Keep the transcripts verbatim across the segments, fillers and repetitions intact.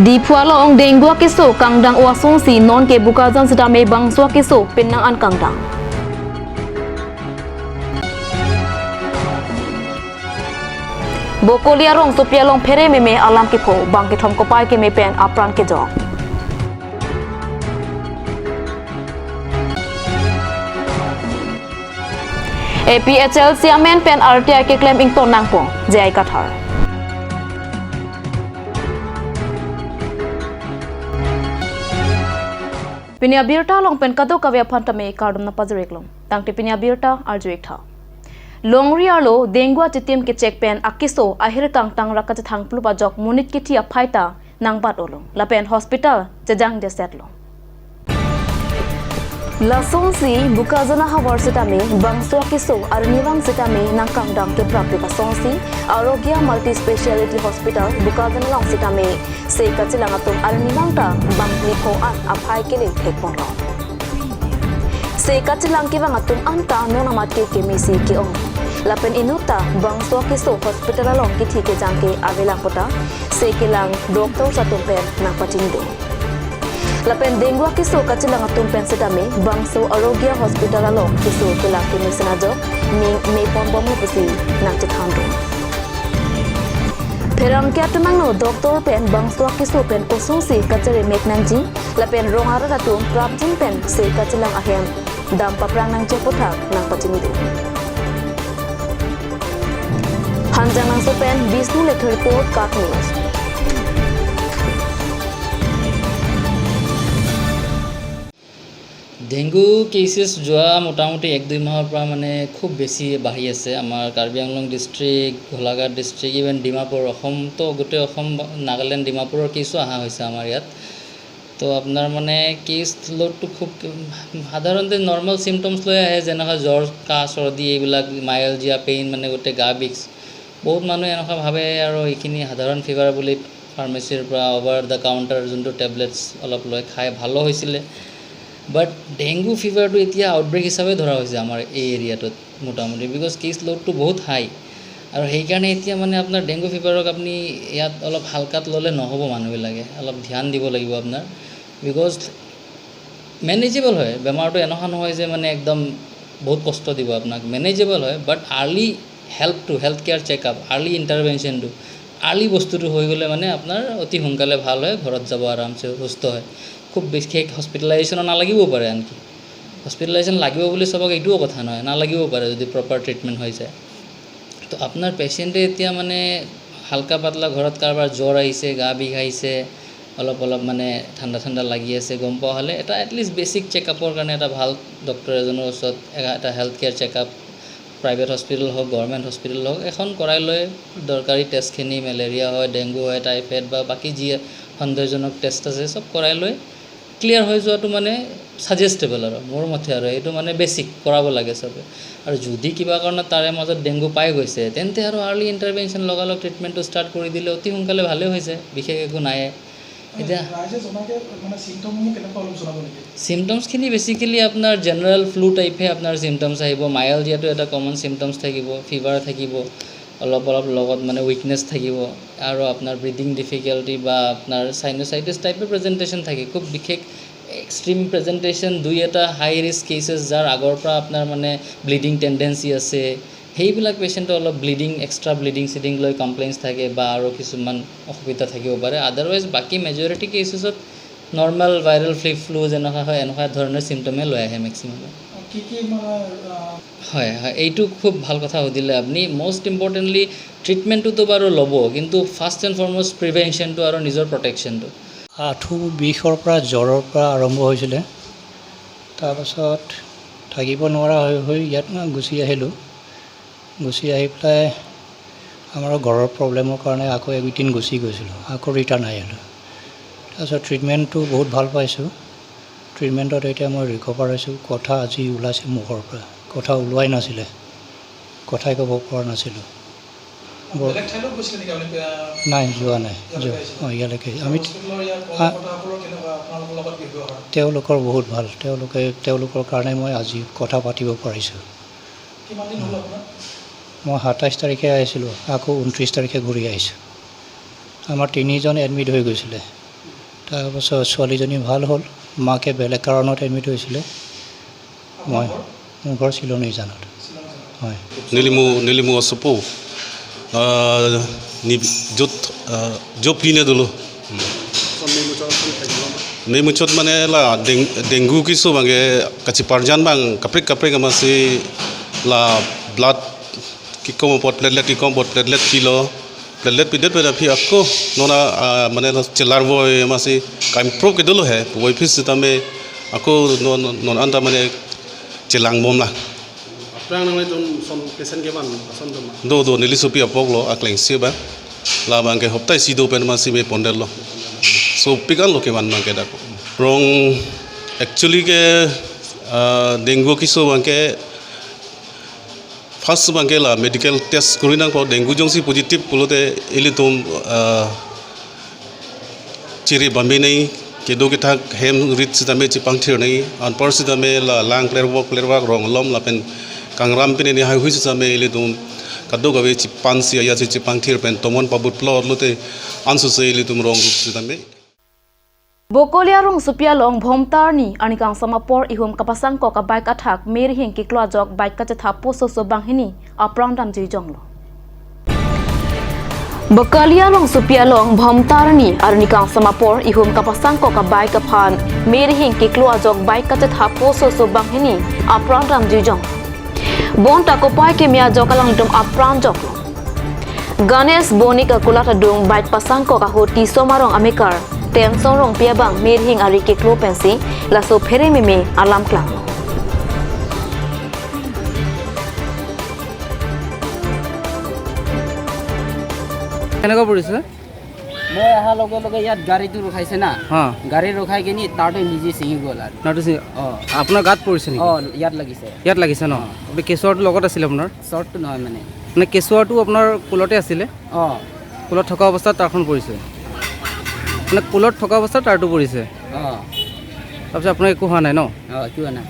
Diphu along dengue akeso kangdang o asonsi nonke Bokajan sitame bangso akeso penang an kangdang. Bokoli arongsopi along phere meme alam kepho, bang kethom kopai keme pen apran kejok. A P H L C amen pen R T I keklem ington nangpo, J I Kathar. Pini abirta along pen kadokave aphan tame kardom nangpajir-iklong. Tangte pini abirta arju-ik tha. Longri arlo dengue achitim kechek pen akeso ahir kangtang ra kachethang plup ajok monit kithi aphai ta nangbat-olo. Lapen hospital chejang deset lo. Lasonsi Bokajan ahavar sitame bangso akeso arnivang sitame nangkangdang keprapik asonsi Arogya Multi Speciality Hospital Bokajan along sitame se kachelang atum arnivang ta bang nipho an aphai keleng thekponlo. Se kachelang kevang atum anta non amat ke kemesi ke-ong. Lapen inut ta bangso akeso hospital along kithi kejang ke avelang puta se kelang doctor atum pen nangpachinidun. Lapen dengue akeso kachelang atum pen sitame bangso Arogya Hospital along keso kelang kemesen ajok ning meponbomlo pusi nangchethandun. Pherangke atum angno doctor pen bangso akeso pen kosonsi kacheremek nangji lapen rong arat atum prapjin pen se kachelang ahem dam paprang nangji aphuthak nangpachinidun. Hanjanglangso pen Bishnu Lekha report, KAT News. Dengue cases যোৱা মোটামুটি এক দুই মাহৰ পৰা মানে খুব বেছি বাঢ়ি আছে। আমাৰ কাৰ্বি আংলং ডিষ্ট্ৰিক্ট, গোলাঘাট ডিষ্ট্ৰিক্ট, ইভেন ডিমাপুৰ, অসম তো গোটেই অসম, নাগালেণ্ড, ডিমাপুৰৰ কেচো অহা হৈছে আমাৰ ইয়াত। তো আপোনাৰ মানে কেচ লোডটো খুব সাধাৰণতে নৰ্মেল চিমটমছ লৈ আহে, যেনেকুৱা জ্বৰ, কাহ, চৰ্দি, এইবিলাক মাইল্ড জিয়া পেইন, মানে গোটেই গা বিষ। বহুত মানুহে এনেকুৱা ভাবে আৰু এইখিনি সাধাৰণ ফিভাৰ বুলি ফাৰ্মাচীৰ পৰা অভাৰ দ্য কাউণ্টাৰ যোনটো টেবলেটছ অলপ লৈ খাই ভালো হৈছিলে। বাট ডেংগু ফিভাৰটো এতিয়া আউটব্ৰেক হিচাপে ধৰা হৈছে আমাৰ এই এৰিয়াটোত মোটামুটি, বিকজ কেচ লোডটো বহুত হাই। আৰু সেইকাৰণে এতিয়া মানে আপোনাৰ ডেংগু ফিভাৰক আপুনি ইয়াত অলপ হালকাত ল'লে নহ'ব, মানুহবিলাকে অলপ ধ্যান দিব লাগিব আপোনাৰ, বিকজ মেনেজেবল হয়। বেমাৰটো এনেকুৱা নহয় যে মানে একদম বহুত কষ্ট দিব আপোনাক, মেনেজেবল হয়। বাট আৰ্লি হেল্পটো, হেল্থ কেয়াৰ চেকআপ, আৰ্লি ইণ্টাৰভেনশ্যনটো, আৰ্লি বস্তুটো হৈ গ'লে মানে আপোনাৰ অতি সোনকালে ভাল হয়, ঘৰত যাব আৰামছে সুস্থ হয়। খুব বিশেষ হস্পিটেলাইজেশ্যনো নালাগিবও পাৰে, আনকি হস্পিটেলাইজেশ্যন লাগিব বুলি চবক এইটোও কথা নহয়, নালাগিবও পাৰে যদি প্ৰপাৰ ট্ৰিটমেণ্ট হৈ যায়। তো আপোনাৰ পেচেণ্টে এতিয়া মানে হালকা পাতলা ঘৰত কাৰোবাৰ জ্বৰ আহিছে, গা বিষ আহিছে, অলপ অলপ মানে ঠাণ্ডা ঠাণ্ডা লাগি আছে, গম পোৱা হ'লে এটা এটলিষ্ট বেচিক চেকআপৰ কাৰণে এটা ভাল ডক্টৰ এজনৰ ওচৰত এ-, এটা health care checkup, private hospital হওক, গভৰ্ণমেণ্ট হস্পিটেল হওক, এখন কৰাই লৈ দৰকাৰী টেষ্টখিনি, মেলেৰিয়া হয়, ডেংগু হয়, টাইফয়েড বা বাকী যি সন্দেহজনক টেষ্ট আছে, চব কৰাই লৈ ক্লিয়াৰ হৈ যোৱাটো মানে ছাজেষ্টেবল আৰু মোৰ মতে আৰু। এইটো মানে বেচিক, কৰাব লাগে চবে। আৰু যদি কিবা কাৰণত তাৰে মাজত ডেংগু পাই গৈছে, তেন্তে আৰু আৰ্লি ইণ্টাৰভেনশ্যন, লগালগ ট্ৰিটমেণ্টটো ষ্টাৰ্ট কৰি দিলে অতি সোনকালে ভালেই হৈ যায়, বিশেষ একো নাই। এতিয়া ৰাইজে জনাকে মানে চিমটমসমূহ কেনেকুৱা অলপ জনাব নেকি? চিমটমছখিনি বেচিকেলি আপোনাৰ জেনেৰেল ফ্লু টাইপহে আপোনাৰ চিমটমছ আহিব। মাইল্ড যিহেতু এটা কমন চিমটমছ থাকিব, ফিভাৰ থাকিব, অলপ অলপ লগত মানে উইকনেছ থাকিব, আৰু আপোনাৰ ব্ৰিডিং ডিফিকাল্টি বা আপোনাৰ চাইনাচাইটিছ টাইপৰ প্ৰেজেণ্টেশ্যন থাকে। খুব বিশেষ এক্সট্ৰিম প্ৰেজেণ্টেশ্যন দুই এটা হাই ৰিস্ক কেচেছ, যাৰ আগৰ পৰা আপোনাৰ মানে ব্লিডিং টেণ্ডেঞ্চি আছে, সেইবিলাক পেচেণ্টৰ অলপ ব্লিডিং, এক্সট্ৰা ব্লিডিং চিডিং লৈ কমপ্লেইনছ থাকে বা আৰু কিছুমান অসুবিধা থাকিব পাৰে। আদাৰৱাইজ বাকী মেজৰিটি কেচেছত নৰ্মেল ভাইৰেল ফ্লি ফ্লু যেনেকুৱা হয়, এনেকুৱা ধৰণৰ চিমটমে লৈ আহে মেক্সিমামে। কি কি মানে, আহ, হয়, হয়, এইটো খুব ভাল কথা সুধিলে আপুনি। মষ্ট ইম্পৰ্টেণ্টলি ট্ৰিটমেণ্টটোতো বাৰু ল'ব, কিন্তু ফাৰ্ষ্ট এণ্ড ফৰমষ্ট প্ৰিভেনশ্যনটো আৰু নিজৰ প্ৰটেকশ্যনটো। আঁঠু বিষৰ পৰা, জ্বৰৰ পৰা আৰম্ভ হৈছিলে। তাৰপাছত থাকিব নোৱাৰা হৈ হৈ ইয়াত গুচি আহিলোঁ। গুচি আহি পেলাই আমাৰ ঘৰৰ প্ৰব্লেমৰ কাৰণে আকৌ এক দুদিন গুচি গৈছিলোঁ, আকৌ ৰিটাৰ্ণ আহিলোঁ। তাৰপিছত ট্ৰিটমেণ্টটো বহুত ভাল পাইছোঁ। ট্ৰিটমেণ্টত এতিয়া মই ৰিকভাৰ হৈছোঁ। কথা আজি ওলাইছে মুখৰ পৰা, কথা ওলোৱাই নাছিলে, কথাই ক'ব পৰা নাছিলোঁ। বৰ- বেলেগ ঠাইলৈ গৈছিলে নেকি আপুনি? আহ, নাই, যোৱা নাই। ইয়ালৈকে যোৱা, আহিছিলে? অ, ইয়ালৈকে। আমি হস্পিটেলৰ ইয়াৰ আ- কৰ্মকৰ্তাসকলৰ কেনেকুৱা, আপোনালোকৰ লগত ব্যৱহাৰ? তেওঁলোকৰ বহুত ভাল। তেওঁলোকে, তেওঁলোকৰ কাৰণে মই আজি কথা পাতিব পাৰিছোঁ। কিমান দিন হ'ল আপোনাৰ? মই সাতাইছ তাৰিখে আহিছিলোঁ, আকৌ ঊনত্ৰিছ তাৰিখে ঘূৰি আহিছোঁ। আমাৰ তিনিজন এডমিট হৈ গৈছিলে। তাৰপাছত ছোৱালীজনী ভাল হ'ল। মাকে বেলেগ কাৰণত এডমিট হৈছিলে। মই, মোৰ ঘৰ শ্বিলং নিজানত। হয়। Neli mo, neli mo asopo. Ah, ni jot, ah, jot pine dolo. Memuchot mane la deng-, dengue keso abangke kachiparjan abang kaprek kaprek amatsi la blood kekom apot, platelet kekom apot, platelet pilo. Platelet pidet pen aphi ako non a, ah, mane la chelarvo amatsi kaimprove ke dolo he. Puvoiphit sitame ako non, non anta mane chelangbom la. Aphrang nanglitum son patient kevan ason doma? Do, do, neli sopi apok lo, akleng si ba. La abangke hopta isi do pen amatsi me pondetlo. Sopik an lo kevan abangke dak. Rong actually ke, ah, dengue keso abangke first abangke la medical test kuri nangpo, dengue jongsi positive pulote ilitum, ah, chiri bambi nai, kedo kethak hem rit sitame chepangthir nai, anpar sitame la lang klervok klervak rong alom lapen kangram pine ni haihui sitame ilitum kadokave chepansi ajat si chepangthir pen tomon pabut plot lote ansose ilitum rong rup sitame. Bokolia rongsopi along Bhomta arni arni kangsam apor ihum kapasangkok abike athak merihing keklo ajok bike kachethap pososo banghini apran damjui jonglo. Bokolia rongsopi along Bhomta arni arni kangsam apor ihum kapasangkok abike aphan merihing keklo ajok bike kachethap pososo banghini apran damjui jong. Bonta kopai keme ajok alangtum apran joklo. Ganesh Bonik akulat adung bike pasangkok ahut Tisom arong amekar Tenson Rongpi abang merihing ari keklo pensi laso phere meme alam klang. কেনেকুৱা পৰিছে? মই অহাৰ লগে লগে ইয়াত গাড়ীটো ৰখাইছে না। হা। গাড়ী ৰখাই কিনি তাতে নিজে ছিঙি গ'ল আৰু। নাটো ছিঙি-, অ। আপোনাৰ গাত পৰিছে নেকি? অ, ইয়াত লাগিছে। ইয়াত লাগিছে ন? অ। আপুনি কেঁচুৱাটো লগত আছিলে আপোনাৰ? শ্বৰ্টটো নহয় মানে। মানে কেঁচুৱাটো আপোনাৰ কোলতে আছিলে? অ। কোলত থকা অৱস্থাত তাঁৰখন পৰিছে? মানে কোলত থকা অৱস্থাত তাঁৰটো পৰিছে? অ। তাৰপিছত আপোনাৰ একো হোৱা নাই ন? অ, একো হোৱা নাই।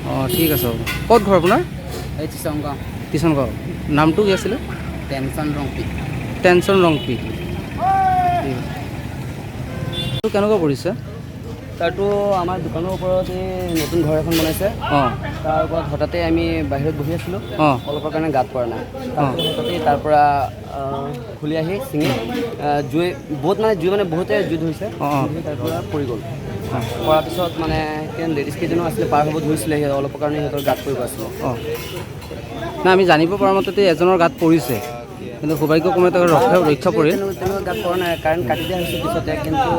অ, ঠিক আছে, হ'ব। ক'ত ঘৰ আপোনাৰ? এই টিচনগাঁও। টিচনগাঁও। নামটো কি আছিলে? টেনচন ৰংপি। টেনচন ৰংপি। ঠিক আছে। এইটো কেনেকুৱা পৰিছে? তাতো আমাৰ দোকানৰ ওপৰত এই নতুন ঘৰ এখন বনাইছে। অ। তাৰ ওপৰত হঠাতে আমি বাহিৰত বহি আছিলোঁ। অ। অলপৰ কাৰণে গাত পৰা নাই। অ। তাৰপিছত হঠাতে তাৰ পৰা, আহ, খুলি আহি ছিঙি, আহ, জুই, বহুত মানে জুই মানে বহুতে জুই ধৰিছে। অ, অ। জুই তাৰ পৰা পৰি গ'ল। অ। পৰাৰ পিছত মানে লেডিজ কেইজনো আছিলে, পাৰ হ'ব ধৰিছিলে, সিহঁত অলপৰ কাৰণে সিহঁতৰ গাত পৰিব আছিলে। অ। নাই, আমি জানিব পৰা মতে এজনৰ গাত পৰিছে, কিন্তু সৌভাগ্যক্ৰমে তেওঁ ৰক্ষা, ৰক্ষা পৰিল। তেনে-, তেনেকুৱা গাত পৰা নাই, কাৰেণ্ট কাটি দিয়া হৈছে পিছতে, কিন্তু,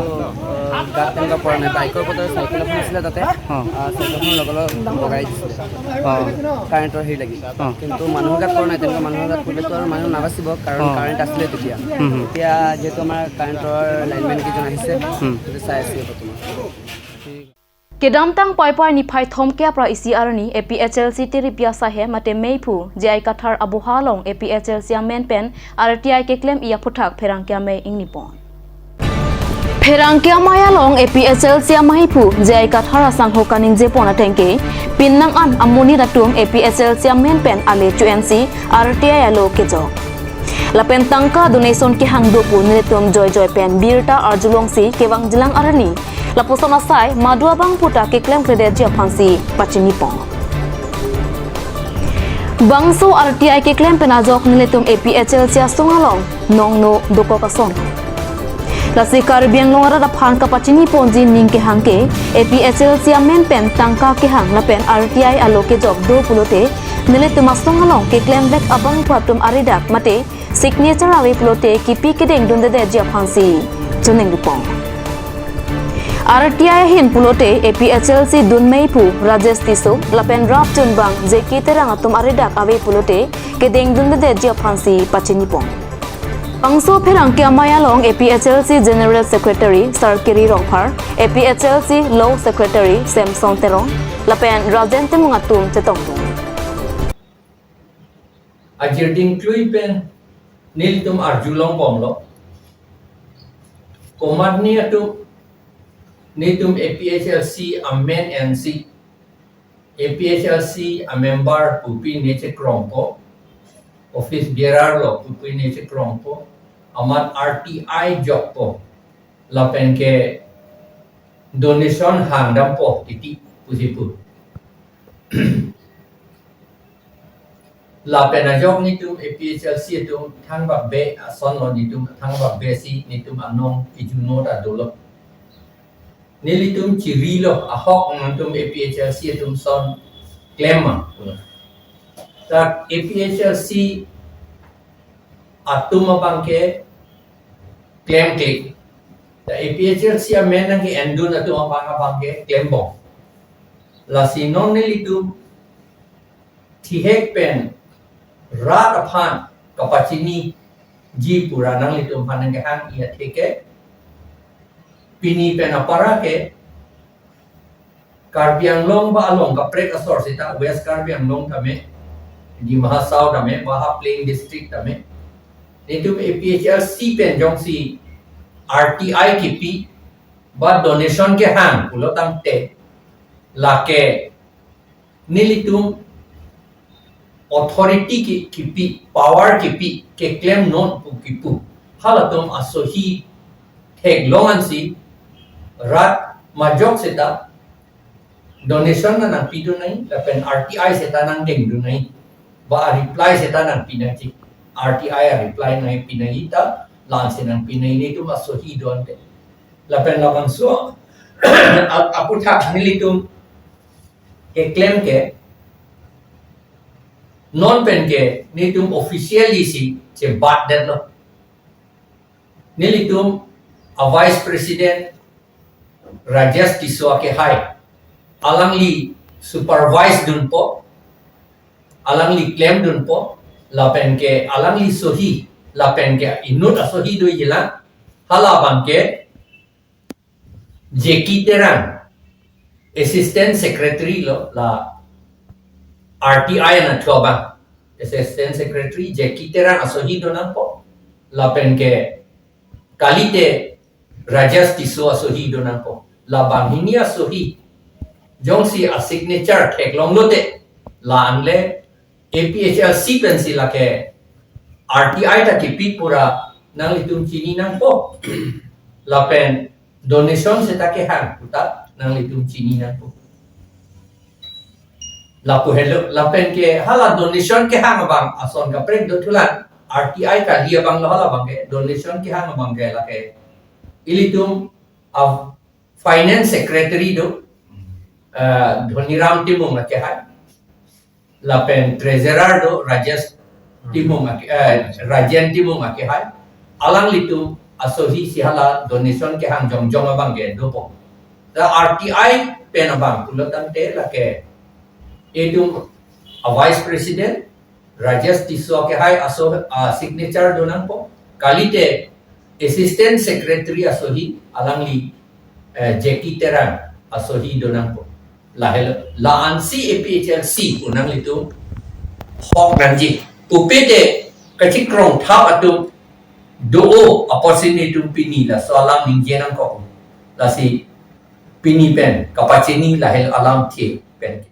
আহ, গাত তেনেকুৱা পৰা নাই। বাইকৰ ওপৰত চাইকেল এখন আছিলে তাতে, অ। আহ, চাইকেলখন লগালগ বগাই দিছিলে। অ। কাৰেণ্টৰ হেৰি লাগি। অ। কিন্তু মানুহৰ গাত পৰা নাই, তেনেকুৱা মানুহৰ গাত পৰিলেতো আৰু মানুহ নাবাচিব, কাৰণ অ। কাৰেণ্ট আছিলে তেতিয়া। হুম, হুম। এতিয়া যিহেতু আমাৰ কাৰেণ্টৰ লাইনমেন কেইজন আহিছে, হুম। সেইটো চাই আছে বৰ্তমান। Kedamtang Paipai niphai thomkep ra isi arni A P H L C Tiripia Sahe mate meiphu J I Kathar aboha along A P H L C amen pen R T I keklem-i aphuthak pherangke amei ingnipon. Pherangke amei along A P H L C ameiphu J I Kathar asangho kaningjepon ateng ke, pinnang an amonit atum A P H L C amen pen ale chu-ensi R T I alo kejok. Lapen tangka donation kehang do pu nelitum joijoi pen birta arjulongsi kevangjilang arni. Lapuson asai madu abang puta keklemkledetji aphansi pachinipon. Bangso R T I keklem pen ajok nelitum A P H L C asong along nongno dokok ason. Lasi Karbi Anglong arat aphan kapachiniponji ning kehang ke, A P H L C amen pen tangka kehang lapen R T I alo kejok do pulote, nelitum asong along keklemvek abangphu atum aridak mate signature ave pulote kipi kedeng dundedetji aphansi choningri pon. R T I ahin pulote A P H L C dun meiphu Rajesh Tisso lapen rapchunbang J K Terang atum aridak ave pulote kedeng dundedetji aphansi pachinipon. Bangso pherangke amei along A P H L C General Secretary Sarkiri Rongphar, A P H L C Law Secretary Samson Terong lapen Rajen Timung atum chetongdun. Ajirding klui pen nelitum arjulong bomlo. Komatne atum nelitum A P H L C amen ensi, A P H L C amember pupi ne chekrongpo, office bearer lo pupi ne chekrongpo, amat R T I jokpo. Lapen ke donation hangdampo titi pusi pu. Lapen ajok netum A P H L C atum thangbakbe ason lo, netum thangbakbe si netum anong ijuno ta dolo. Nelitum chirilo, ahok nangtum A P H L C atum son klem ma. Ta A P H L C atum abangke klemkle. Ta A P H L C amen nangke endun atum abang abangke klembom. Lasi non nelitum thihek pen rat aphan kapachiniji pura nanglitum aphan nangkehang iya theke. Pini pen apara ke Karbi Anglong ba along kaprek asor seta West Karbi Anglong tame, Dima Hasao tame, ba ha plain district tame, netum A P H L C pen jongsi R T I kipi ba donation kehang pulo tangte, lake nelitum authority ki, kipi, power kipi, keklem non pu kipu. Halatum asohi theklong ansi rat majok seta donation na nangpidun nai, lapen R T I seta nangdengdun nai. Ba a reply seta nangpi nangji. R T I a reply nangpi nangji ta, la-ansi nangpi nangji, netum asohi do-ante. Lapen labangso ap-, aphuthak nelitum keklem ke, non pen ke netum officially si chebatdetlo. Nelitum a Vice President Rajesh Tisso akehai, alangli supervise dunpo, alangli klemdunpo, lapen ke alangli sohi, lapen ke inut asohi doji lang, halabangke Jackie Terang, Assistant Secretary lo, la R T I anatthu abang. Assistant Secretary Jackie Terang asohi donangpo. Lapen ke kalite Rajesh Tisso asohi donangpo. Labang hini asohi jongsi a signature theklonglote, la-anle A P H L C pensi lake R T I ta kipi pura nanglitum chini nangpo. Lapen donation seta kehang puta nanglitum chini nangpo. Lapu helo, lapen ke hala donation kehang abang ason kaprek do thulang, R T I kali abang lo, halabangke donation kehang abangke lake ilitum a Finance Secretary do, eh, Dhoniram Timung akehai. Lapen Treasurer do Rajesh Timung ake, eh, Rajen Timung akehai. Alanglitum asohi si hala donation kehang jongjong abangke dopo. Ta R T I pen abang pulo tangte lake itum a Vice President Rajesh Tisso akehai aso, ah, signature donangpo. Kalite Assistant Secretary asohi alangli, eh, Jackie Terang asohi donangpo. Lahelo, la-ansi A P H L C pu nanglitum hok nangji. Pupe te kachikrong thap atum do-o apotsi netum pini laso alam ningje nangkok. Lasi pini pen kapachini lahelo alamthe pen.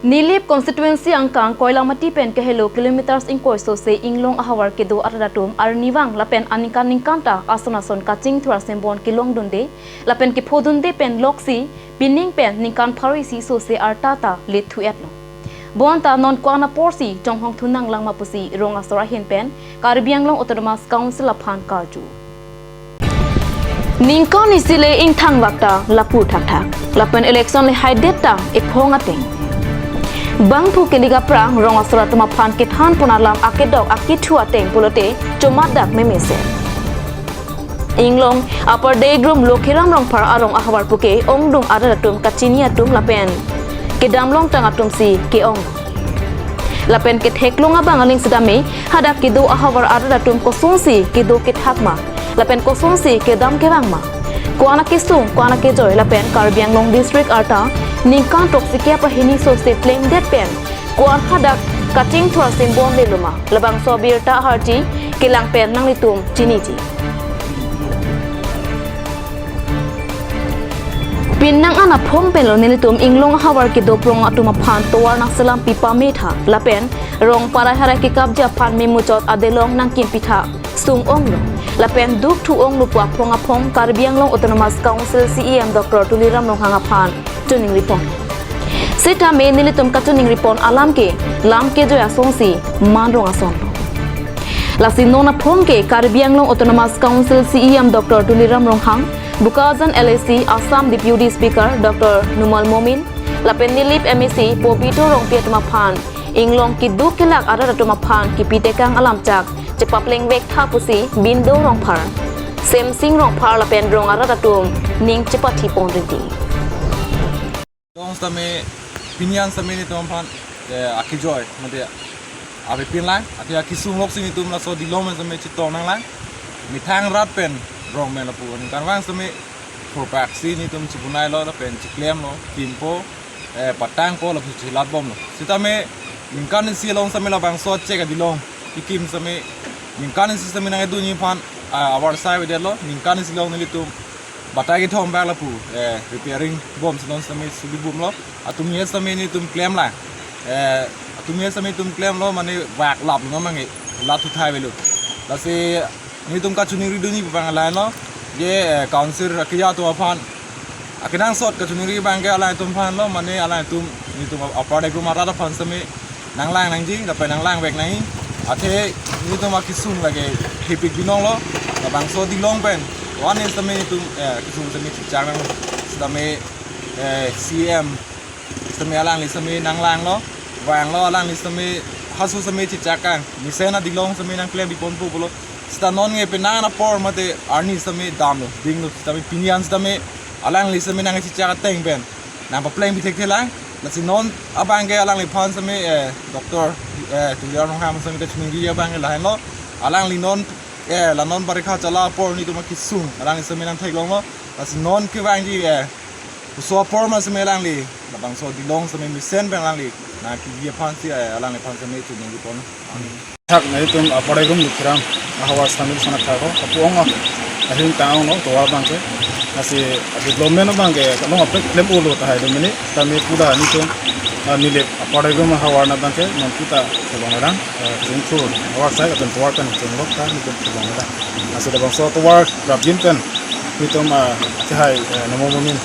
Nilip constituency angkang Koilamati pen kehelo kilometers ingkoi sose Inglong ahavar kedo arat atum arnivang lapen aningkan ningkan ta ason ason kachingthur asimbon kelongdunde lapen kephodunde pen loksi pining pen ningkan pharo isi sose arta ta lethu-etlo. Bonta non ko-an aporsi chonghong thunang langma pusi rong asor ahin pen Karbi Anglong Autonomous Council aphan karju. Ningkan isi le ingthangvak ta lapu thakthak. Lapen election le haidet ta ephong ateng. Bangphu kili kaprang rong asor atum aphan kethan pon alam akedok akethu ateng pulote chomat dak memesen. Inglong Upper Deigrum Lokhiram Rongphar arong ahavar puke ongdung arat atum kachini atum lapen kedam longtang atum si ke-ong. Lapen ketheklong abang aling sedame hadak kedo ahavar arat atum kosonsi kedo kethak ma. Lapen kosonsi kedam kevang ma. Ko-an akesung, ko-an akejoi lapen Karbi Anglong District arta ningkan throksi kep ra hini sose plengdet pen ko-an hadak kachingthur asimbon leloma. Labangso abirta aharchi kelang pen nanglitum chiniji. Pining an aphong penlo nelitum Inglong ahavar kedo prong atum aphan tovar nangselam pipame tha lapen rong parai harai kekapji aphan memuchot adelong nangkim pitha sung-onglo. lapen duk thu-onglo pu aphong aphong Karbi Anglong Autonomous Council C E M Doctor Tuliram Ronghang aphan choningri pon. Sitame nelitum kachoningri pon alam ke lam kejoi asonsi man rong ason. Lasi non aphong ke Karbi Anglong Autonomous Council C E M Doctor Tuliram Ronghang, Bokajan L A C Assam Deputy Speaker Doctor Numal Momin, lapen Nilip M A C Pobitro Rongpi atum aphan inglong keduk kelak arat atum aphan kipi tekang alamchak chepapleng vek tha pusi Bindo Rongphar, Semsing Rongphar lapen rong arat atum ning chepathi pon rinti. Long sitame pini an sitame nelitum aphan, eh, akejoi mate avepin lang, athe akesung loksi nelitum laso dilong pen sitame chetong nanglang. Methang rat pen rong pen lapu ningkan vang sitame phurpaksi nelitum chipunai lo lapen chiklem lo, kimpo, eh, patangpo lapu chilat bomlo. Sitame ningkan isi along sitame labangso chek adilong kekim sitame ningkan isi sitame nangkedunji aphan, ah, avarsai avedetlo, ningkan isi along nelitum batai kethom bak lapu, eh, repairing bomsi non sitame subi bomlo. Atum ye sitame nelitum klem lang. Eh, atum ye sitame nelitum klemlo mane vak laplo non mane lat thu thai avelo. Lasi nelitum kachoningri dunji pu abang lahelo. Je, eh, council akeja atum aphan akenangsot kachoningri abang ke alangtum aphan lo, mane alangtum nelitum Upper Degum arat aphan sitame nanglang nangji, lapen nanglang vek nangji. Athe nelitum akesung lake hepik binonglo, labangso dilong pen. One is sitame nelitum, eh, kesung sitame chichak nang, sitame, eh, C M sitame alangli sitame nanglanglo, vanglo alangli sitame haso sitame chichak kang, mesen adilong sitame nangklem bipon pu pulo. Sita non nge penang apor mate arni sitame damlo, dinglo, sitame pini an sitame alangli sitame nangchichak ateng pen nangpapleng pi thekthe lang. Lasi non abang ke alangliphan sitame, eh, Doctor, eh, Tuliram Ronghang sitame kachoningri abang ke lahenlo. Alangli non, eh, la non barikha chala apor nelitum akesung alangli sitame nangtheklonglo. Lasi non kevangji, eh, puso apor ma sitame alangli labangso dilong sitame mesen pen alangli nangkeji aphansi, eh, alangliphan sitame choningri pon. Thak nelitum Upper Degum Lukhiram ahavar sitame sana thak ho, apu ong ah, ahing tang ong no tovar abang ke. Lasi development abang ke kalong apek klem ulo tahai do mini, sitame puda nelitum, ah, Nilip Upper Degum ahavar na abang ke, non puta tolong lang, ah, Jingthur avarsai lapen tovar pen chenglok ta nelitum tolong lang. Lasi labangso tovar rapjin pen nelitum, ah, kehai, eh, Numal Momin,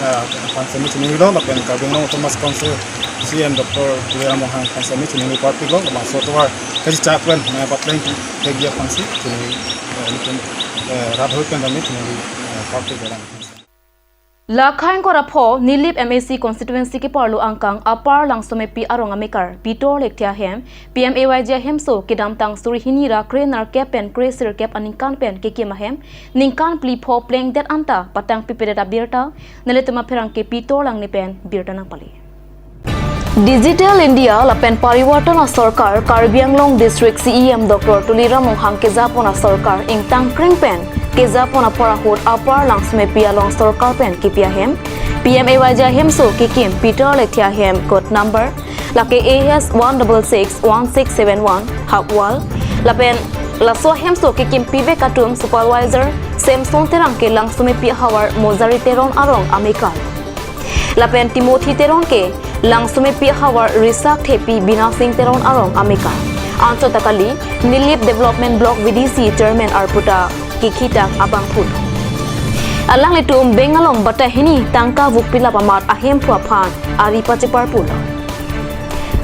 ah, aphan sitame choningrilo, lapen Karbi Anglong Autonomous Council C E M Doctor Tuliram Ronghang aphan sitame choningri parpiklo, labangso tovar kachichak pen nangpapleng thekji aphansi choningri, eh, nelitum, eh, rat ahut pen sitame choningri, eh, parpik lang. La khang kor apho Nilip M A C constituency keparlo angkang Upper Langsomepi arong amekar Pitor Lekthe ahem P M A Y G ahemso kedamtang suri hini ra krenerkep pen kresirkep aningkan pen kekim ahem ningkan phli pho plengdet anta patang pipedet abirta nelitum apherangke Pitor Langne pen birta nangpale. Digital India lapen Parivartan asorkar Karbi Anglong District C E M Doctor Tuliram Ronghang kejapon asorkar ingtang kreng pen kejapon apor ahut Upper Langsomepi along sorkar pen kipi ahem P M A Y G ahemso kekim Pitor Lekthe ahem code number lake A H one double six one six seven one Hapwal lapen laso ahemso kekim pivek atum supervisor Samson Terang ke Langsomepi ahavar Mojari Teron arong amekar. Lapen Timothy Teron ke Langsomepi ahavar Risak Thepi Bina Singh Teron arong amekar. Anchot ta kali Nilip Development Block V D C Chairman arpu ta kekhitak abangphu. Alanglitum bank along batai hini tangka vuk pilap amat ahemphu aphan ari pacheparpulo.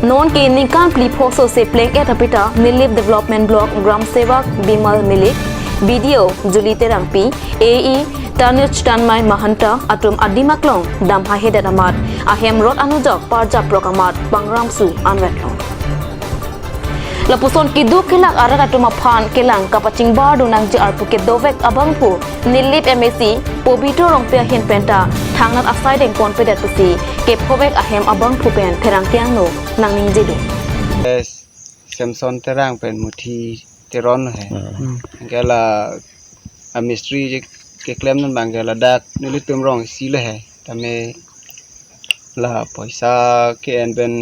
Non ke ningkan phli pho sose plengdet apita Nilip Development Block Gram Sevak Bimal Milik, B D O Julie Terangpi, A E Tanuj Tanmay Mahanta atum adim aklong dam hahedet amat ahem rot anujok parjaprok amat pangramsu anvetlo. Lapuson keduk kelak arat atum aphan kelang kapachingbar do nangji arpu kedovek abangphu Nilip M A C Pobitro Rongpi ahin penta thangnat asai dengpon pedet pusi kephovek ahem abangphu pen pherangke angno nangningje do. Eh, Samson Terang pen Muthi Teron he. Hmm. Anke la amistri je keklem non abang ke ladak nelitum rong isi le he. Tame la poisa ke-en pen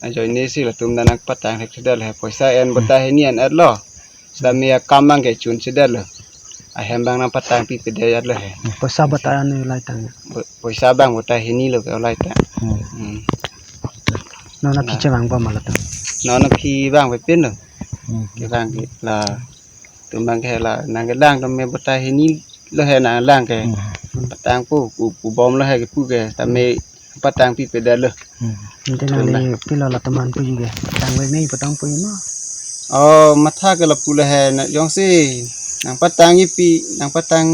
ajoine si latum ta nangpatang thekthedet le he. Poisa en Hmm. batai hini en-etlo. Sitame akam abang ke chunchedetlo. Ahem abang nangpatang pipedet lo he. Poisa batai anu lai tang. Po-, poisa abang batai hini lo ke lai tang. Hmm. Hmm. Non aphi Nah. chevang pa ma latum. Non aphi abang pe pin lo. Hmm. Kevang ke la Tum abang ke la nangkelang tame batai hini lo he nanglang ke. Hmm. Patangpo pu, pu bom lo he kepu ke tame patang pipe det lo. Hmm. Ante Tum nangli abang. Pilo la teman puji ke. Tangve mei patang puji ma. Oh, matha ke lapu lo he na jongsi nangpatang ipi, nangpatang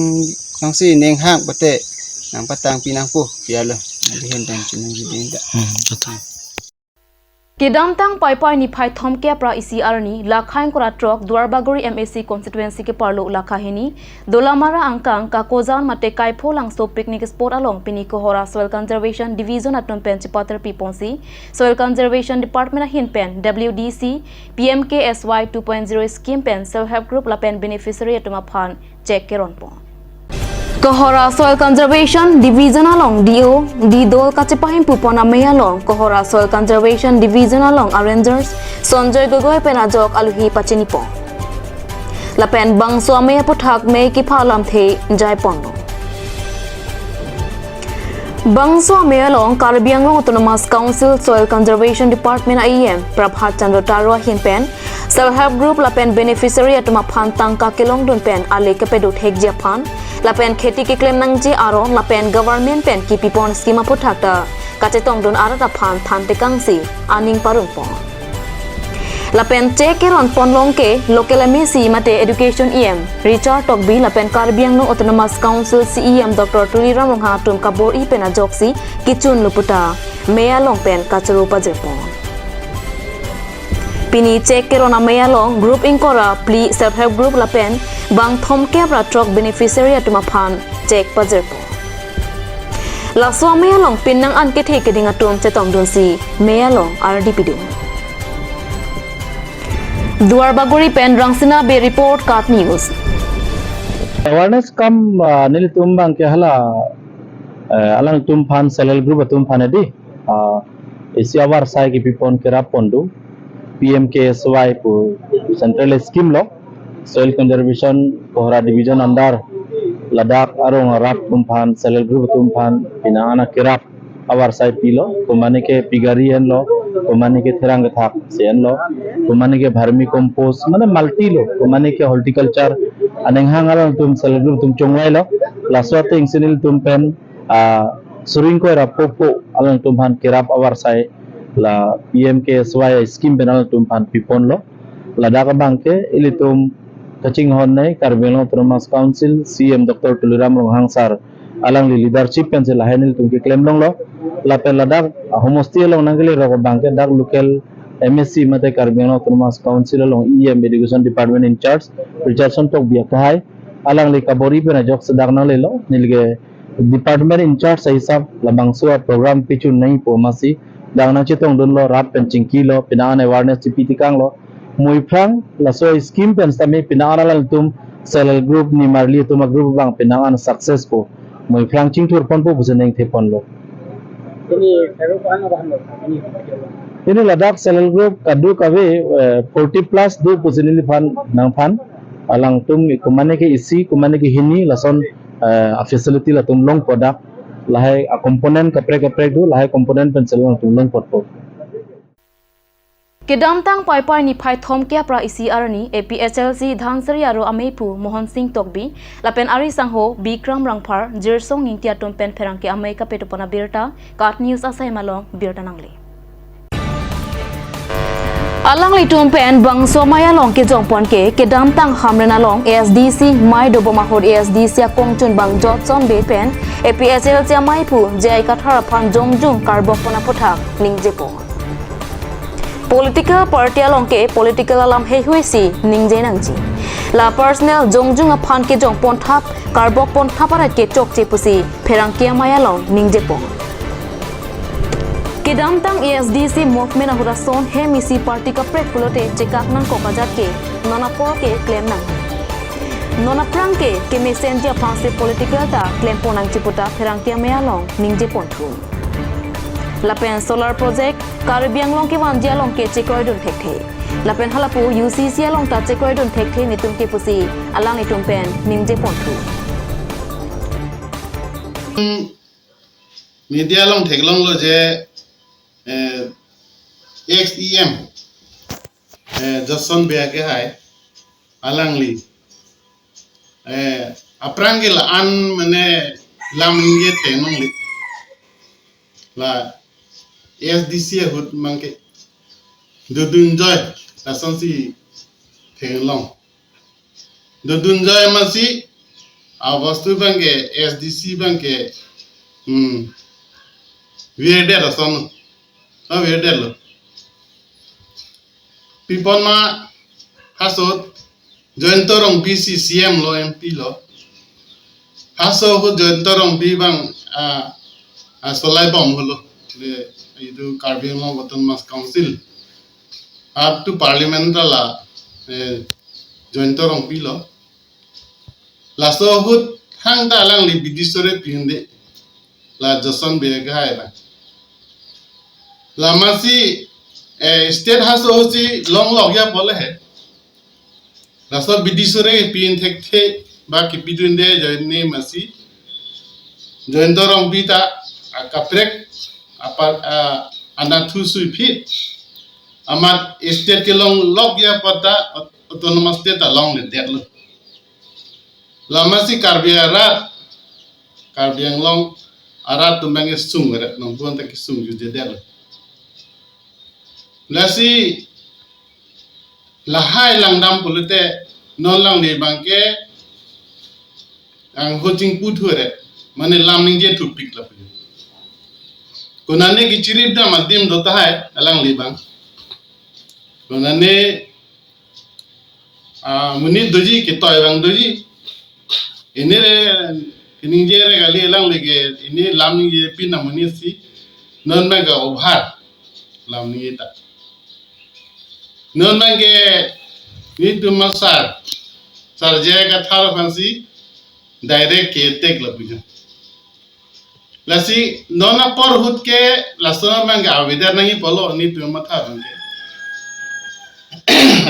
jongsi ning hang pate nangpatang pi nangpo pi alo. Nangdihen tang chinung jidin ta. Hmm, betul. Kedamtang Paipai niphai thomkep ra isi arni, la khaing kora throk Duarbagori M A C constituency ke parlo la kahini, Dolamara angkang Kakojan mate Kaipho Langso picnic spot along pini Kohora Soil Conservation Division atum pen chipater piponsi, Soil Conservation Department ahin pen W D C, P M K S Y two point zero scheme pen self help group lapen beneficiary atum aphan check keronpon. Kohora Soil Conservation Division along D O, D dol kachepahim pupon amei along, Kohora Soil Conservation Division along Arrangers, Sanjoy Gogoi pen ajok aluhi pachinipon. Lapen bangso amei aputhak mei kepha lamthe jaiponlo. Bangso amei along Karbi Anglong Autonomous Council Soil Conservation Department A E M Prabhat Chandra Taro ahin pen self help group lapen beneficiary atum aphan tangka kelongdun pen ale kepedo thekji aphan lapen kheti keklem nangji aron lapen government pen kipipon scheme aputhak ta kachetongdun arat aphan than tekangsi aning parongpon. Lapen check keronpon along ke local M A C mate education E M Richard Tokbi lapen Karbi Anglong Autonomous Council C E M Doctor Tuliram Ronghang atum kabor-i pen ajoksi kechun luputa mei along pen kachoro pajirpon. Pini check keron amei along group ingkoi ra phli self help group lapen bang thomkep ra throk beneficiary atum aphan check pajirpon. Laso amei along pinnang an kethe keding atum chetongdunsi mei along ardi pidun. Duarbagori pen Rangsina Bey report, KAT News. Awareness kam, ah, nelitum abang ke hala, eh, alangtum aphan self help group atum aphan edi, ah, isi avarsai kepipon kerap pon do, P M K S Y pu central scheme lo, Soil Conservation Kohora Division under ladak arong arat atum aphan self help group atum aphan pina ana kerap avarsai pilo, komane ke pigari enlo, komane ke therang kethak si enlo, komane ke vermi compost, mane multi lo, komane ke horticulture, aneng hang alangtum self help group atum chonglailo, laso atengsi nelitum pen, ah, suri ingkoi ra pho pho alangtum aphan kerap avarsai la P M K S Y scheme pen alangtum aphan piponlo. Ladak abang ke ilitum kachinghon nei Karbi Anglong Autonomous Council C E M Doctor Tuliram Ronghang sir alangli leadership pensi lahai nelitum keklem longlo. Lapen ladak, ah, homosti along nangkele rok abang ke dak local M A C mate Karbi Anglong Autonomous Council along E M Education Department in charge Richardson Tokbi akehai alangli kabor-i pen ajoksi dak nanglelo, neli ke department in charge ahisap labangso aprogram pichun nangpo amatsi dak nangchetongdunlo, rat pen chingkilo, pina an awareness chipi tekanglo. Mo aphrang laso scheme pen sitame pina an alangtum self help group nimarli atum agroup abang pina an success po. Mo aphrang chingthurponpo pusi ningtheponlo. Ini, kalau ko ano bahan lo, ini. Ini ladak self help group kadokave, eh, forty plus do pusi neliphan nangphan. Alangtum komane ke isi, komane ke hini, lason, eh, a facility latum longpo dak. Lahai a component kaprek kaprek do, lahai component pensi alangtum longpo. Kedamtang Paipai niphai thomkep ra isi arni A P H L C Dhansiri aro ameipu Mohon Singh Tokbi lapen ari sangho Bikram Rongphar, Jirsong Ingti atum pen pherangke amei kapetopon abirta KAT News asai malong birta nangle. Alanglitum pen bangso amei along kejongpon ke kedamtang Hamren along A S D C mei dobom ahut A S D C akongchunbang Jotson Bey pen A P H L C ameipu J I Kathar aphan jongjung karbokpon aputhak ningjepon. Political party along ke political alam heihui si ningje nangji. La personal jongjung aphan kejongpon thap, karbokpon thap arat ke chokche pusi pherangke amei along ningjepon. Kedamtang A S D C movement ahut ason hem isi party kaprek pulote chekak nangkok ajat ke non apor ke klem nang. Non aphrang ke kemesenji aphansi political ta klempon nangji pu ta pherangke amei along ningjeponthu. Lapen solar project Karbi Anglong kevanji along ke chekroidun thekthe. Lapen halapu U C C along ta chekroidun thekthe netum ke pusi alanglitum pen ningjeponthu. Media along theklonglo je, eh, ex E M, eh, Jotson Bey akehai, alangli eh, aphrang ke la-an mane lam ningje theklongle. La A S D C ahut abangke dodunjoi lasonsi theklong. Dodunjoi amatsi abostu abangke A S D C abangke, hmm, virdet ason. Oh, virdetlo. Pi apot ma haso ahut Jayanta Rongpi si C M lo, M P lo. Haso ahut Jayanta Rongpi abang, ah, ah, solai bom holo. Le, itum Karbi Anglong Autonomous Council. Up to Parliament ta la, eh, Jayanta Rongpi lo. Laso ahut hang ta alangli bidi sore pi-unde. La Johnson Bey kahai abang. La amatsi, eh, state haso ahutsi longlok ya pole he. Laso bidi sore pi-un thekthe ba kipidunde ajoine amatsi Jayanta Rongpi ta akaprek apar, ah, anatthu suiphit. Amat state kelonglok ya apot ta aut-, autonomous state ta longledetlo. La amatsi Karbi arat, Karbi Anglong arat atum abangke sungret nong puan ta kesung jujede lo. Lasi lahai langdam pulote non alangli abangke ang ho chingpu thuret, mane lam ningje thupik lapu. Konane kechirip dam adim do tahai alangli abang. Konane, ah, monit doji, ketoi abang doji. Pini re, pini je re kali alangli ke, pini lam ningje pin amonit si. Non abangke obhar lam ningje ta. Non abangke netum asar, Sar J I Kathar aphansi direct ke-attack lapuji. Lasi non apor ahut ke laso abangke avedar nangji pulo netum matha abangke.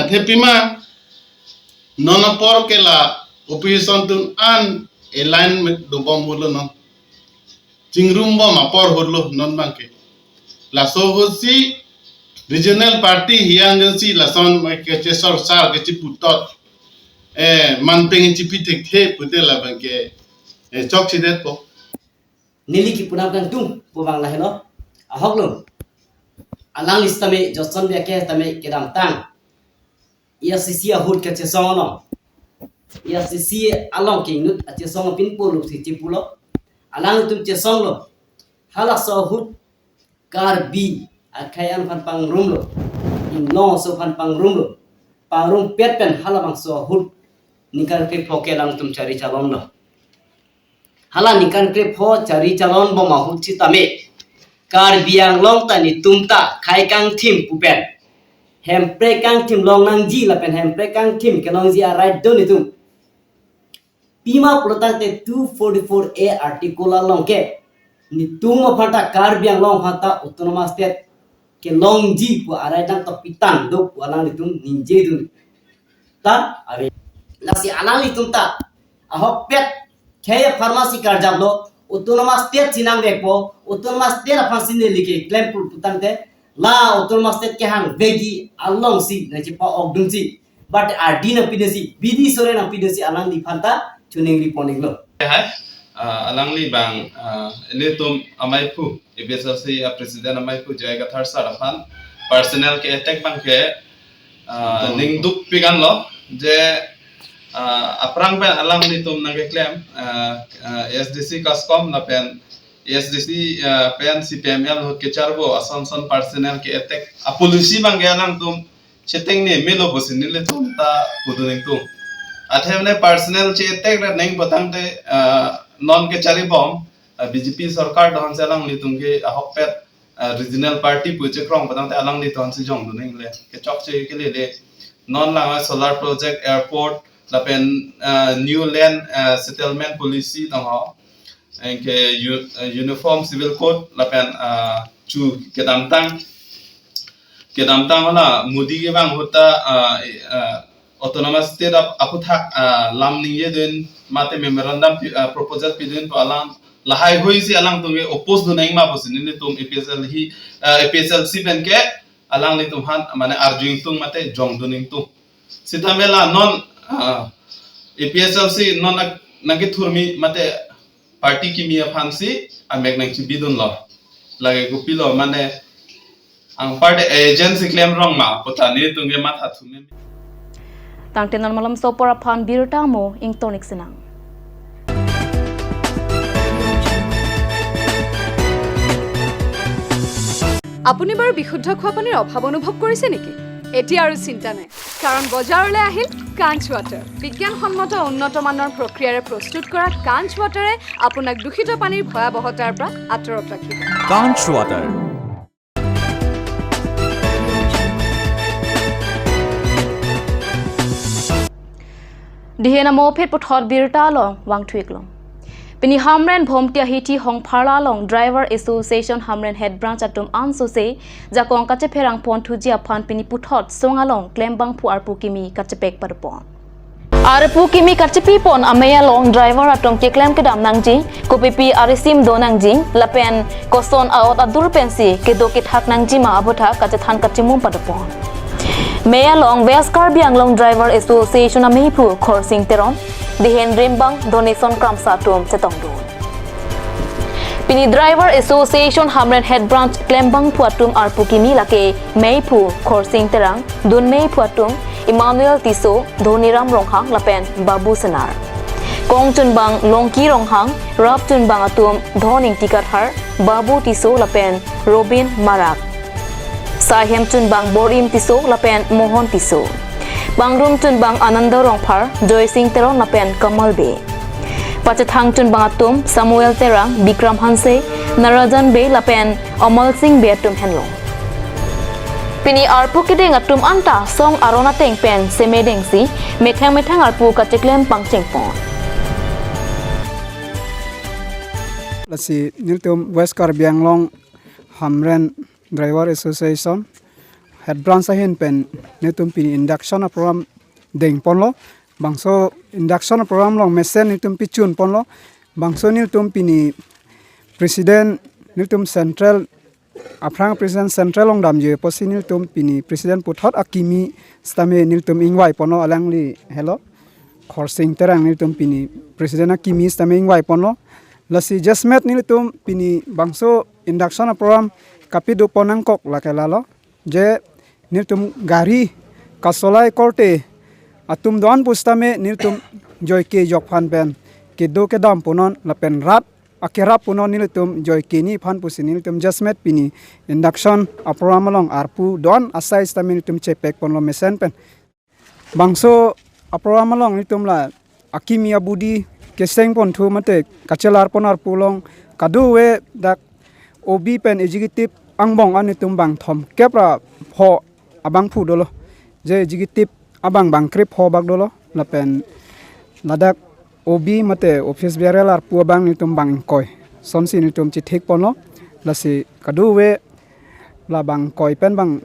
Athe pima non apor ke la opposition atum an alignment dobom holo non. Chingrum bom apor holo non abangke. Laso ahutsi regional party hiang agency lason kechesor sar kechiputot, eh, manpeng chipi thekthe pute la abangke, eh, chokchedetpo. Neli kipu nangkangtung pu abang lahelo. Ahok lo. Alangli sitame Johnson Bey aketame kedamtang A I C C ahut kachesong along, A I C C along ke inut achesong apin pulo si chipulo. Alanglitum chesonglo. Halaso ahut Karbi akhei an aphan pangrumlo. Inglong aso aphan pangrumlo. Pangrumpet pen halabangso ahut ningkan krepho ke alangtum chari chalonlo. Hala ningkan krepho chari chalon bom ahut sitame Karbi Anglong ta netum ta khei kangthim pu pen hemprek kangthim long nangji lapen hemprek kangthim kelongji a-right do netum. Pima pulotangte two forty-four A article along ke netum aphan ta Karbi Anglong aphan ta autonomous state kelongji pu a-right nangtokpi tang do pu alanglitum ningjedun. Ta ave. Lasi alanglitum ta ahokpet khei apharmansi karjaplo, autonomous state si nangvekpo, autonomous state aphansi neli keklem pu pulotangte la autonomous state kehangvekji alongsi nangchepa-okdunsi, but ardi nangpidunsi, bidi sore nangpidunsi alangliphan ta choningri pon-iklo. Hai, ah, alangli abang, ah, ilitum amaiphu, A P H L C a-president amaiphu J I Kathar sir aphan personal ke-attack abangke, ah, ningduk piganlo je, ah, aphrang pen alanglitum nangkeklem, ah, ah, A S D C kaskom lapen A S D C, ah, pen C P M L ahut kecharbo ason son personal ke-attack a-policy abangke alangtum cheteng ne melo pusi nelitum ta pudun ingtung. Athe mane personal che-attack ra neng pulotangte, ah, non kecharibom, ah, B J P sorkar do-ansi alanglitum ke ahokpet, ah, regional party pu chekrong pulotangte alanglitum si jongdun ingle. Kechokche kelele. Non lang solar project, airport, lapen, ah, new land, ah, settlement policy tong ho. Anke u-, ah, uniform civil code lapen, ah, chu kedamtang. Kedamtang hala Modi kevang ahut ta, ah, eh, ah, autonomous state ap-, aphuthak, ah, lam ningjedun mate memorandum pi-, ah, proposal pidun pu alam lahai huisi alangtum ke oppose dun nangma pusi nelitum A P H L C hi, ah, A P H L C pen ke alanglitum aphan mane arju ingtung mate jongdun ingtung. Sitame la non, ah, A P H L C non nang, nangkethurmi mate party kimi aphansi amek nangchibidunlo. Lake kopilo mane anparta agency klemrong ma puta nelitum ke matha thume. Tangte non malomso apor aphan birta mo ingtonik sinang. আপুনি বাৰু বিশুদ্ধ খোৱা পানীৰ অভাৱ অনুভৱ কৰিছে নেকি? এতিয়া আৰু চিন্তা নাই, কাৰণ বজাৰলৈ আহিল কাঞ্চ ৱাটাৰ। বিজ্ঞানসন্মত উন্নত মানৰ প্ৰক্ৰিয়াৰে প্ৰস্তুত কৰা কাঞ্চ ৱাটাৰে আপোনাক দূষিত পানীৰ ভয়াৱহতাৰ পৰা আঁতৰত ৰাখিব। কাঞ্চ water. Dihen amo aphi puthot birta along vangthu-ik long. Pini Hamren Bhomti ahithi Hongpharla along Driver Association Hamren Head Branch atum ansose jakong kachepherang ponthuji aphan pini puthot song along klembangphu arpu kimi kachepek padopon. Arpu kimi kachepipon amei along driver atum keklem kedam nangji, kopipi arisim do nangji, lapen koson aot adur pensi kedo kethak nangji ma aputhak kachethan kachimum padopon. Mei along West Karbi Anglong Driver Association ameiphu Khorsing Teron, dihen rimbang Donation Kramsa atum chetongdun. Pini Driver Association Hamren Head Branch klembangphu atum arpu kimi lake meiphu Khorsing Terang, dun meiphu atum Emmanuel Tisso, Dhoniram Ronghang lapen Babu Senar. Kong chunbang Longki Ronghang, rap chunbang atum Dhon Ingti Kathar, Babu Tisso lapen Robin Marak. Saihem chunbang Borim Tisso lapen Mohon Tisso. Pangrum chunbang Ananda Rongphar, Joysing Teron lapen Kamal Bey. Pachethang chunbang atum Samuel Terang, Bikram Hanse, Narajan Bey lapen Amal Singh Bey atum henlo. Pini arpu kedeng atum anta song aron ateng pen semedengsi methang methang arpu kacheklem pangchengpon. Lasi nelitum West Karbi Anglong Hamren Driver Association Head Branch ahin pen nelitum pini induction aprogram dengponlo. Bangso induction aprogram along mesen nelitum pichunponlo. Bangso nelitum pini president, nelitum central, aphrang president central along damji apotsi nelitum pini president puthot akimi sitame nelitum ingvaiponlo, alangli helo Khorsing Terang, nelitum pini president akimi sitame ingvaiponlo. Lasi jasemet nelitum pini bangso induction aprogram kapidopon nangkok lake lalo, je nelitum gari kasolai korte atum do-an pusitame nelitum joike jokphan pen kedo kedam punon lapen rat akerap punon nelitum joike ni aphan pusi nelitum jasemet pini induction aprogram along arpu do-an asai sitame nelitum chepekponlo mesen pen. Bangso aprogram along nelitum la akimi abudi kesengponthu mate kachelarpon arpu along kadokave dak O B pen executive angbong an nelitum bang thomkep ra pho abangphu dolo. Je executive abang bang krepho bak dolo. Lapen ladak O B mate office bearer arpu abang nelitum bang ingkoi. Sonsi nelitum chithikponlo. Lasi kadokave la bang ingkoi pen bang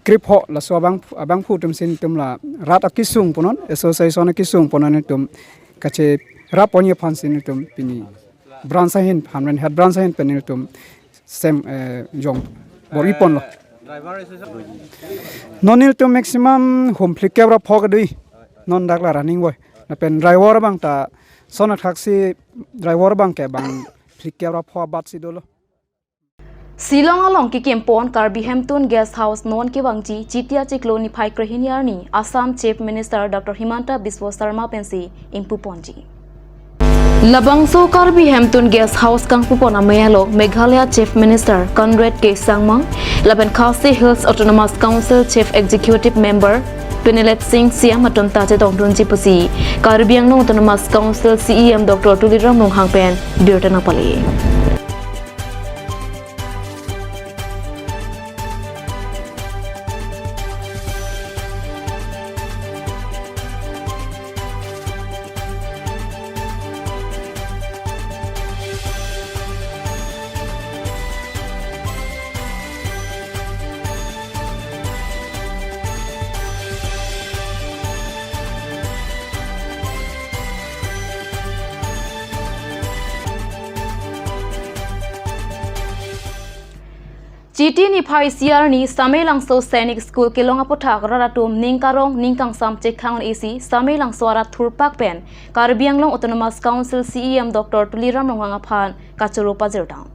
krepho laso abang, abangphu atumsi nelitum la rat akesung punon, association akesung punon nelitum kacherap ponji aphansi nelitum pini branch ahin, Hamren Head Branch ahin pen nelitum sem, eh, jong bor-iponlo. Non nelitum maximum hum phlikep ra pho kedo-i. Non dak la running boy. Lapen driver abang ta son athaksi driver abang ke bang phlikep ra pho abatsi dolo. Shillong along kekempon Karbi Hemtun Guest House non kevangji Jitia chiklo niphai krehini arni Assam Chief Minister Doctor Himanta Biswa Sarma pensi ingpuponji. Labangso Karbi Hemtun Guest House kangpupon amei along Meghalaya Chief Minister Conrad K Sangma lapen Khasi Hills Autonomous Council Chief Executive Member Pinilet Singh Siam atum ta chetongdunji pusi Karbi Anglong Autonomous Council C E M Doctor Tuliram Ronghang pen birta nangpale. Chiti niphai isi arni Samelangso Sainik School kelong aputhak rat atum ning karong ning kangsam chekhang un-e si Samelangso arat thurpak pen Karbi Anglong Autonomous Council C E M Doctor Tuliram Ronghang aphan kachoro pajirdam.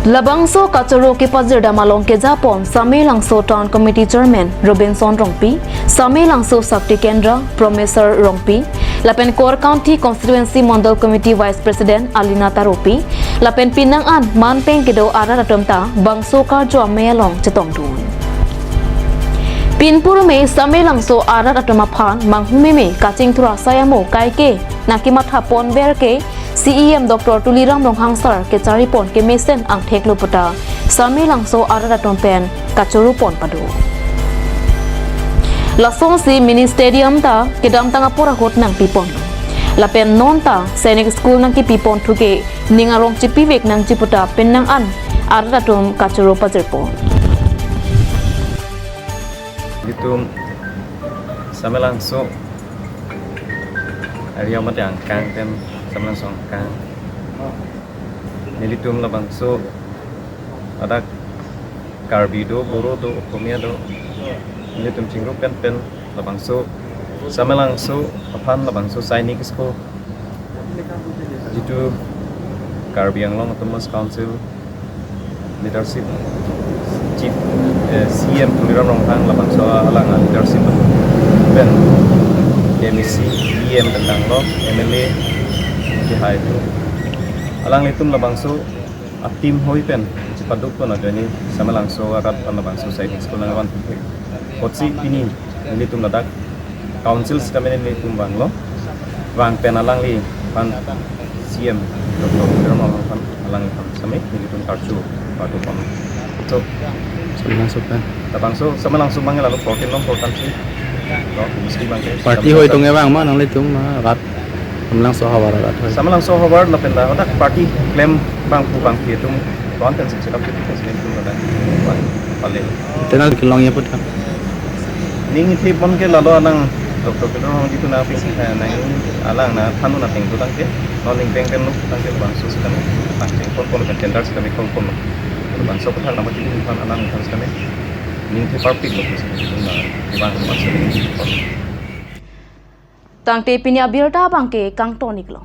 Labangso kachoro kepajirdam along kejapon Samelangso Town Committee Chairman Robinson Rongpi, Samelangso Sakti Kendra Promeswar Rongpi, lapen Korkanthi Constituency Mondol Committee Vice President Alina Taropi, lapen penang an manpeng kedo arat atum ta bangso karjo amei along chetongdun. Pinpur me Samelangso arat atum aphan manghumeme kachingthur asai amo kaike nangkematha ponver ke C E M Doctor Tuliram Ronghang sir kecharipon kemesen angthek lo puta Samelangso arat atum pen kachoro pon pado. Lasonsi mini stadium ta kedamtang apor ahut nangpipon. Lapen non ta Sainik School nangkepipon thuke ning arong chipivek nangji puta penang an arat atum kachoro pajirpon. Itum Samelangso area mate angkang pen Samelangso angkang. Nelitum labangso adak Karbi do, Boro do, Okomia do. Nelitum chingrum pen pen labangso Samelangso aphan labangso Sainik School, jitu Karbi Anglong Autonomous Council leadership, Chief, eh, C E M Tuliram Ronghang labangso alang leadership pen M A C, E M pen tanglo, M L A, kehai tu. Alanglitum labangso a-team hoi pen chipaduk pon ajoine Samelangso arat aphan labangso Sainik School nangvan. Kotsi pini nelitum ladak Council sitame nelitum vanglo. Vang pen alangliphan C E M Doctor Tuliram Ronghang aphan alangliphan sitame nelitum karcho pado pon. So, Samelangso pen. Labangso Samelangso abang lalo fourteen long four country. No, mesti bang ke. Party hoi tong evang ma nanglitum, ah, rat Samelangso havar rat hoi. Samelangso havar lapen dak party klem abang pu abang ke atum tuan pen sing sekap ke pen sing tum dak. Pale. Tenal kelong ya puthak. Ning ithip pon ke lalo alang Doctor Tuliram Ronghang jitu nangping, eh, nang alang nangthan un ateng tu tangke, non ning peng pen nuk tangke labangso sitame, tangke kon kon pen tender sitame kon kon nuk. Labangso aputhak nama jitu nangthan alang nangthan sitame, ning ithip parpik lo sitame, na, ibang labangso ning ithip pon. Tangte pini abirta abang ke kangton iklo.